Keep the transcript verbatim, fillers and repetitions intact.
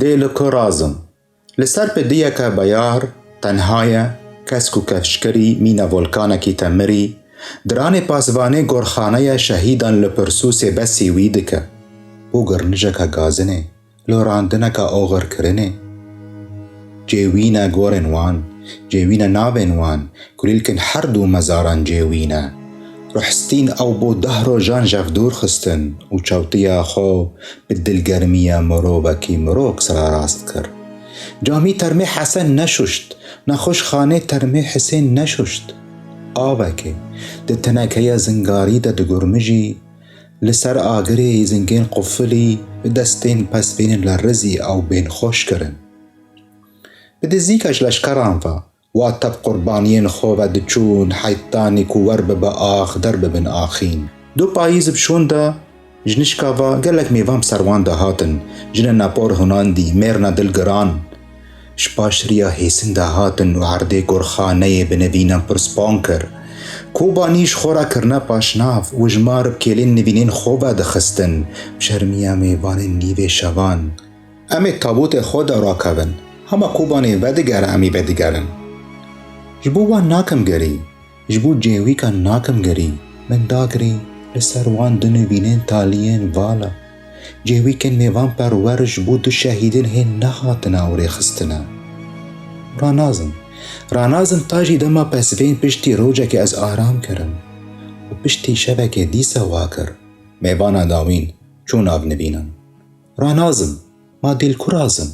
Dê li ku razim. Li ser pidiyeke beyar, tenha ye, kesk û kefşkirî, mîna volkanekî temirî, diranê pasvanê gorxaneya şehîdan li pirsûsê besî wî dike. Bû girnijeke gazinê, lorandineke oxirkirinê. Cêwîne gorên wan, cêwîne navên wan, kulîlkên her du mezaran cêwîne. Ruhstîn ew bo deh rojan jevdûr xistin û çewtiya xwe bi dilgermiya mirovekî mirov sera rast kir. Camî termê Hesen neşuşt, nexweşxanê termê Hisên neşuşt. Avekê di tenekeya zingarî de digurmijî, li ser agirê zingên qufilî bi destên pesvênên lerizî ew bên xweş kirin. Bi dizîka ji leşkeran ve, wa tev qurbaniyên xwe ve diçûn heytanî ku wer bibe ax, der bibin axîn. Du payîz bi şûn de ji nişka ve gelek mêvan bi ser wan de hatin. Jinên Napor Hunandî, mêrna dilgiran, ji paş riya hêsin de hatin û erdê gorxaneyê bi nivînan pirspan kir. Kobanî ji xwe re kirine paşnav û ji mar bi kêlên nivînên xwe ve dixistin, bi şermiya mêvanên nîvê şevan. Em ê tabûtê xwe de rakevin. Hema Kobanê vedigere, em ê vedigerin. Ji bo wan nakim girî, ji bo cêwîkan nakim girî. Min dagirî li ser wan du nivînên taliyên vala. Cêwîkên mêvanperwer ji bo du şehîdên hê nehatine û rêxistine. Ranazim. Ranazim ta jî dema pesvên piştî rojekê ez aram kirim û piştî şevekê dîsa wa kir. Mêvana dawîn çû nav nivînan. Ranazim, ma dê li ku razim?